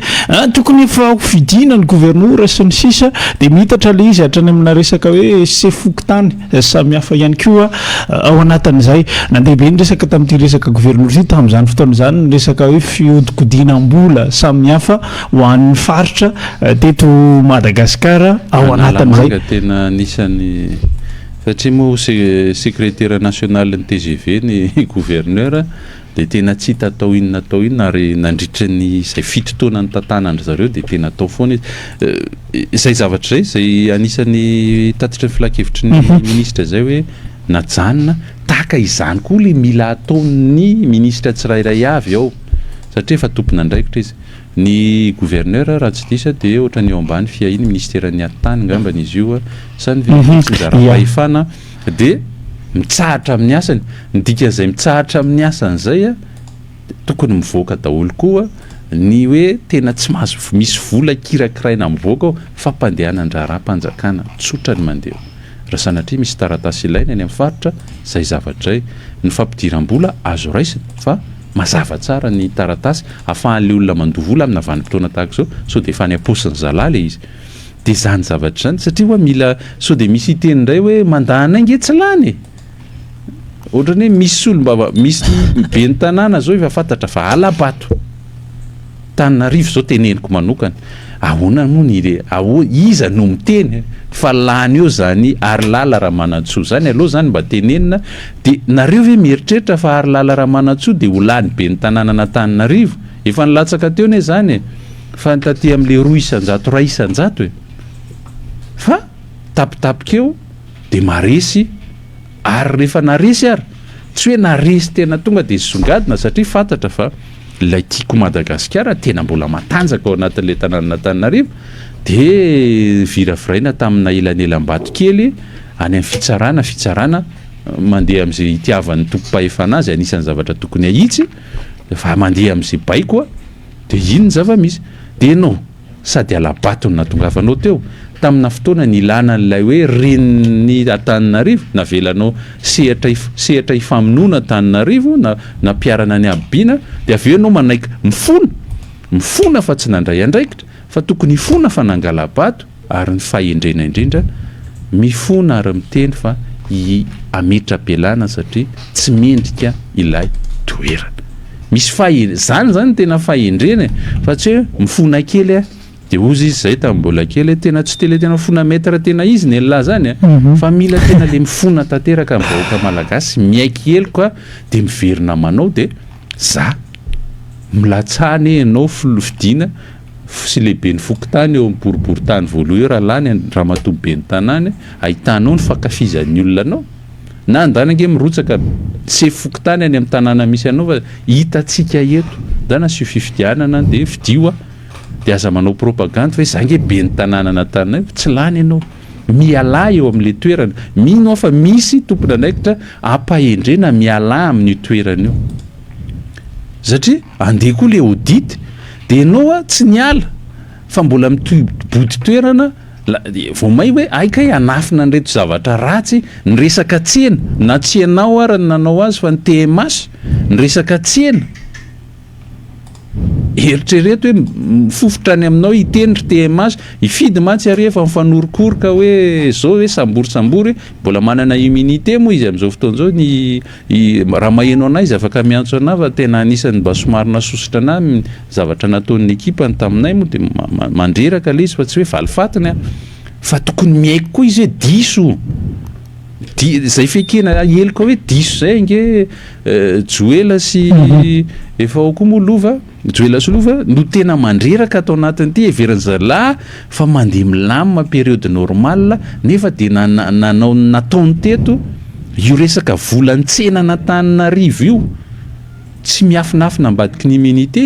tokony efa hofidiana ny governora sy ny sisa dia miitatra ilay izy hatrany amina resaka hoe sefo fokontany samihafa ihany koa ao anatin'izay. Nandeha be ny resaka tamin'ity resaka governora ity tamin'izany fotoana izany ny resaka hoe fihodinkodinam-bola samihafa ho an'ny faritra teto Madagasikara ao anatin'izay. Analamanga tena anisan'ny satria moa sekretera nasionalin'ny tgv ny gouverneur dia tena tsy hita atao inona atao inona ary nandritra ny izay 7 taona nitantanan-dry zareo dia tena atao foana izy. Izay zavatra izay izay anisan'ny tatitry ny filankevitry ny minisitra izay hoe najanona tahaka izany koa ilay mila ataon'ny minisitra tsirairay avy ao satria efa tompon'andraikitra izy. Ny gouverneur raha tsy diso aho dia ohatran'ny eo ambany fiahian'ny minisiteran'ny atitany angambany izy io sa ny fitsinjaram-pahefana dia mitsahatra amin'ny asany. Ny dikan'izay mitsahatra amin'ny asany izay tokony mivoaka daholo koa ny hoe tena tsy mahazo misy vola kirakiraina mivoaka ao fampandehanan-draharaham-panjakana tsotra ny mandeha. Raha sanatria misy taratasy ilaina any amin'ny faritra, izay zavatra izay. Ny fampidiram-bola azo raisina fa mazava tsara ny taratasy ahafahan'ilay olona mandoa vola amina vanim-potoana tahaka izao sao dia efa any am-paosin'ny zalahy ilay izy. Dia izany zavatra izany satria hoa mila sao dia misy hiteny indray hoe mandat anay nge tsy lany e! Ohatran'ny hoe misy solombava misy ben'ny tanàna izao efa fantatra fa hala-bato. Tananarivo izao teneniko manokana. Ahoana moa ny re aho iza no miteny fa lany eo zany Harilala Ramanantsoa zany aleo zany mba tenenina de nareo ve mieritreritra fa Harilala Ramanantsoa de ho lany ben'ny tanànan'Antananarivo? Efa nilatsaka teo ne zany e! Fa ny taty amle 2%, 1% e! Fa tapitapika eo de maresy ary rehefa naresy ary tsy hoe naresy tena tonga de nisongadina satria fantatra fa ilay Tiako Madagasikara tena mbola matanjaka ao anatin'ilay tanànan'Antananarivo dia viraviraina tamina elanelam-bato kely any amin'ny fitsarana, fitsarana mandeha amin'izay itiavan'ny tompom-pahefana azy, anisan'ny zavatra tokony ahitsy fa mandeha amin'izay baiko dia iny ny zava-misy. Dia ianao sady hala-bato no nahatongavanao teo, tamina fotoana nilana an'ilay hoe renin'ny Antananarivo, navelanao sehatra sehatra hifamonoana Antananarivo, na nampiharana ny habibiana, dia avy eo ianao manaiky mifona, mifona fa tsy nandray andraikitra, fa tokony hifona fa nangala-bato, ary ny fahendrena indrindra, mifona ary miteny fa i hametra-pialana satria tsy mendrika ilay toerana. Misy fahe, zany zany no tena fahendrena e, fa tsy hoe mifona kely a, de hozy izy zay tamin'ny mbola kely hoe tena tsy tele tena mifona maître tena izy ny an'lah zany a, fa mila tena le mifona tanteraka ny vahoaka malagasy, miaiky heloka de miverina manao de za milatsaha anie ianao filofidiana sy lehiben'ny fokontany eo amin'ny boriborintany voalohany eo raha lany ramatoa ben'ny tanàna ahitanao ny fankafizan'ny olona anao. Na ndana ange mirotsaka sefo fokontany any amin'ny tanàna misy anao fa hitantsika eto. Ndana asio fifidianana dia fidio aho. Dia aza manao propagandy fa hoe za ange ben'ny tanànan'Antananarivo. Tsy lany ianao. Mialà eo amin'ilay toerana. Mino aho fa misy tompon'andraikitra ampahendrena mialà amin'io toerana io. Satria andeha koa ilay audit dia ianao a tsy niala fa mbola mitohy body toerana vao may hoe hay kay hanafina an'ireto zavatra ratsy ny resaka tsena na tsy ianao ara no nanao azy fa ny TMH ny resaka tsena eritrereto hoe mifofotra any aminao hiteny ry TMH hifidy mantsy ary efa mifanorokoroka hoe zao hoe sambory sambory mbola manana immunité moa izy amin'izao fotoana izao ny I, raha maheno anah izy afaka miantso anah fa tena anisan'ny mba somary nasosotra anah ny zavatra nataon'ny ekipany taminay moa dia mandreraka ilay izy fa tsy hoe valifatiny an! Fa tokony miaiky koa izy hoe diso, di, izay fiaikena heloka hoe diso izay ange Joela sy efa ao koa moa Lova, Joela sy Lova no tena mandreraka ato anatin'ity, heverin'ny zalahy fa mandeha milamina période normale nefa dia nanao ny nataony teto io resaka volan'ny tsenan'Antananarivo io. Tsy miafinafina ambadiky ny immunité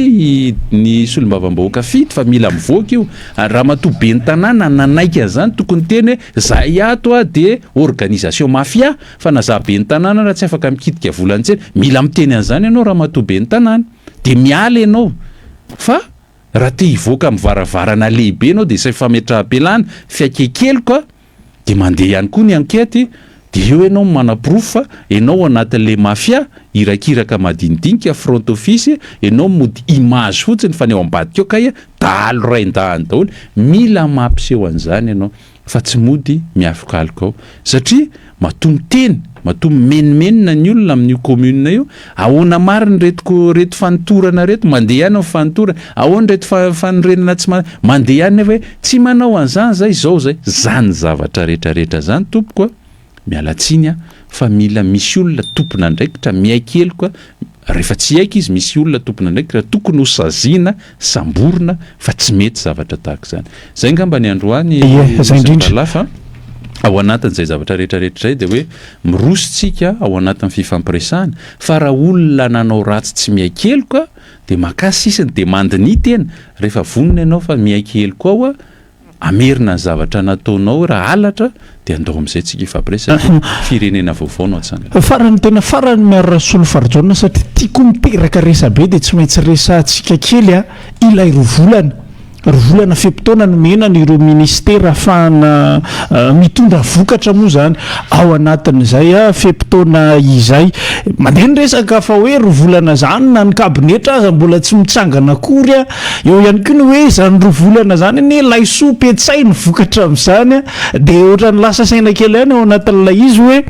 ny solombavambahoaka Fidy fa mila mivoaka io. Ary ramatoa ben'ny tanàna nanaiky an'izany tokony hiteny hoe zahay ato a dia organisation mafia fa na za ben'ny tanàna ara tsy afaka mikitika volan'ny tsena. Mila miteny an'izany ianao ramatoa ben'ny tanàna. Dia miala ianao fa raha te hivoaka amin'ny varavarana lehibe ianao dia izay fametraham-pialana, fiaikekeloka. Dia mandeha ihany koa ny enquête dia eo ianao no manaporofo fa ianao ao anatin'ilay mafia, irakiraka madinidinika, front office, ianao mody image fotsiny fa ny ao ambadika ao kay dahalo raindahiny daholo, mila mampiseho an'izany ianao fa tsy mody mialokaloka ao satria matoa miteny, matoa mimenomenona ny olona amin'io commune io, ahoana marina ireto ko reto fanotorana reto, mandeha ihany ny fanotorana, ahoana ireto fa fanorenana tsy ma mandeha ihany nefa hoe tsy manao an'izany zay izao zay, zany zavatra rehetra rehetra zany tompoko a, miala tsiny aho fa mila misy olona tompon'andraikitra miaiky heloka, rehefa tsy hiaiky izy misy olona tompon'andraikitra tokony ho saziana, samborina fa tsy mety zavatra tahaka izany. Zay angamba ny androany Ie, zay indrindra. Rahalahy fa ao anatin'izay zavatra rehetra rehetra izay dia hoe miroso tsika ao anatin'ny fifampiresahana fa raha olona nanao ratsy tsy miaiky heloka dia makà sisiny dia mandiniha tena rehefa vonona ianao fa miaiky heloka ao a Hamerina ny zavatra nataonao raha halatra dia andao amin'izay tsika hifampiresaka, firenena vaovao no hatsangana. Farany tena farany Miaro Rasolofarijaona satria tiako miteraka resabe dia tsy maintsy resahantsika kely a ilay roa volana, roa volana fe-potoana nomena an'ireo ministera ahafahana mitondra vokatra moa izany ao anatin'izay fe-potoana izay. Mandeha ny resaka fa hoe roa volana izany na ny kabinetra aza mbola tsy mitsangana akory a. Eo ihany koa ny hoe izany roa volana izany anie laisoa petsay ny vokatra amin'izany dia ohatran'ny lasa saina kely ihany ao anatin'ilay izy hoe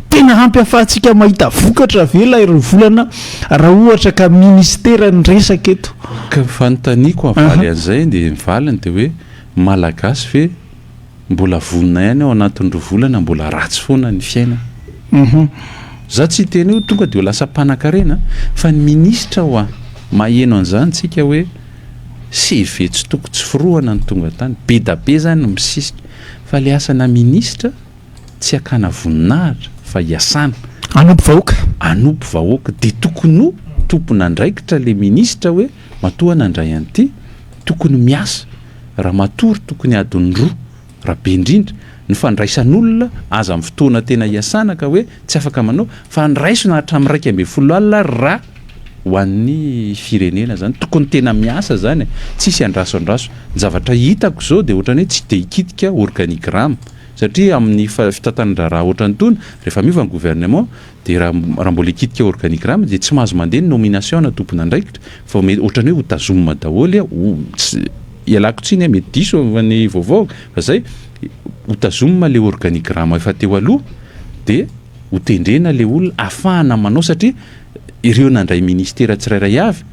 tena ampy ahafahantsika mahita vokatra ve ilay roa volana raha ohatra ka ministera ny resaka eto. Ka ny fanontaniako havaly an'izay dia ny valiny dia hoe Malagasy ve Mbola vonona ihany ao anatin'ny roa volana mbola ratsy foana ny fiainana. Za tsy hiteny hoe tonga dia ho lasa mpanankarena fa ny minisitra hoa maheno an'izany tsika hoe CV tsy toko tsy forohana no tonga tany, be da be zany no misisika fa le asana minisitra tsy hakana voninahitra fa hiasana. Hanompo vahoaka. Hanompo vahoaka dia tokony ho tompon'andraikitra le minisitra hoe matoa nandray an'ity tokony miasa. Raha matory tokony adiny roa, raha be indrindra, ny fandraisan'olona aza amin'ny fotoana tena iasana ka hoe tsy afaka manao fa andraisona hatramin'ny 11 alina ary raha ho an'ny firenena zany. Tokony tena miasa zany e, tsisy andraso andraso. Ny zavatra hitako zao dia ohatran'ny hoe tsy dia hikitika organigramme satria amin'ny fitantanan-draharaha ohatran'itony rehefa miova ny gouvernement Dia raha raha mbola hikitika organigramme dia tsy mahazo mandeha ny nomination ana tompon'andraikitra fa mety ohatran'ny hoe ho tazomina daholo ho tsy ialako tsiny a mety diso ny vaovao fa zay ho tazomina le organigramme efa teo aloha dia ho tendrena le olona afahana manao satria ireo nandray ministera tsirairay avy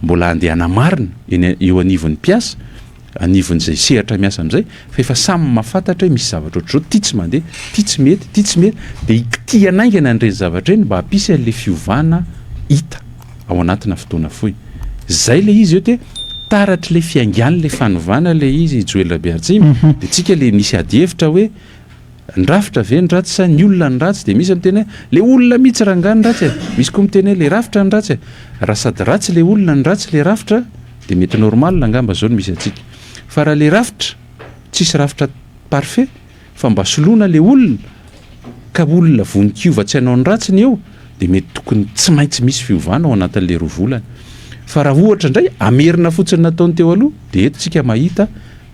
mbola handeha hanamarina eny eo anivon'ny mpiasa anivon'izay sehatra miasa amin'izay fa efa samy mahafantatra hoe misy zavatra ohatr'izao, ity tsy mandeha, ity tsy mety, ity tsy mety, dia hikitihana haingana an'ireny zavatra ireny mba hampisy an'ilay fiovana hita ao anatina fotoana fohy. Izay ilay izy eo te taratr'ilay fiaingan'ilay fanovana ilay izy Joel Rabearitsimy, dia tsika ilay nisy adihevitra hoe ny rafitra ve ny ratsy sa ny olona ny ratsy, dia misy miteny hoe ilay olona mihitsy rangahy ny ratsy e, misy koa miteny hoe ilay rafitra ny ratsy e, raha sady ratsy ilay olona no ratsy ilay rafitra dia mety normal angamba zao no misy antsika fa raha le rafitra tsisy rafitra parfait fa mba soloina le olona ka olona vonon-kiova tsy hanao ny ratsy ny eo dia mety tokony tsy maintsy misy fiovana ao anatin'le roa volana fa raha ohatra indray amerina fotsiny nataony teo aloha dia eto tsika mahita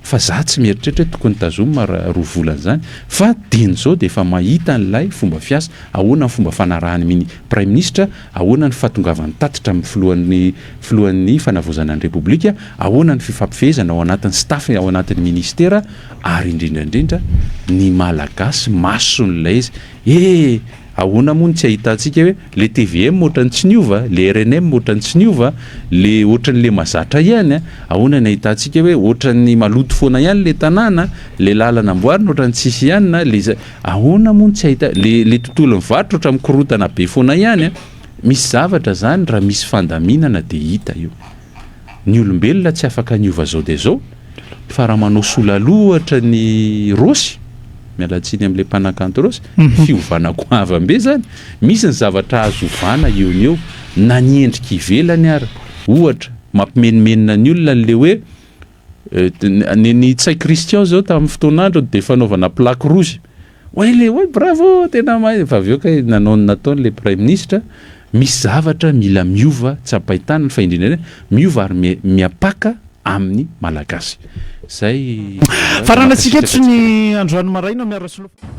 Fa za tsy mieritreritra hoe tokony tazomina ra roa volana zany fa dieny zao dia efa mahita an'ilay fomba fiasa, ahoana ny fomba fanarahan'ny mini praiminisitra, ahoana ny fahatongavan'ny tatitra amin'ny filohan'ny filohan'ny fanavaozana ny repoblika, ahoana ny fifampifehezana ao anatin'ny staff ao anatin'ny ministera ary indrindra indrindra ny malagasy mason'ilay izy ee! Ahoana moa no tsy ahitantsika hoe le tvm ohatran'ny tsy niova, le rnm ohatran'ny tsy niova, le ohatran'ny le mazatra ihany a! Ahoana ny ahitantsika hoe ohatran'ny maloto foana ihany le tanàna, le lalana amboarina ohatran'ny tsisy ihany na le za, ahoana moa no tsy ahita, le le tontolon'ny varotra ohatran'ny mikorontana be foana ihany a! Misy zavatra zany raha misy fandaminana de hita io. Ny olombelona tsy afaka niova zao dia zao fa raha manao sola aloha ohatra ny Rossy. Miala tsiny amin'ilay mpanakanto Rossy, fiovana goavam-be izany. Misy ny zavatra azo ovana eo no eo, na ny endrika ivelany ara. Ohatra, mampimenomenona ny olona ilay hoe ny ny Ntsay Christian izao tamin'ny fotoan'androny dia fanaovana plaque rouge. Oay le oay bravo tena mahay, fa avy eo kay nanao ny nataony ilay praiminisitra, misy zavatra mila miova tsapain-tanana fa indrindra indrindra miova ary miapaka amin'ny Malagasy. Zay Faranantsika eto ny androany maraina miara-solofo.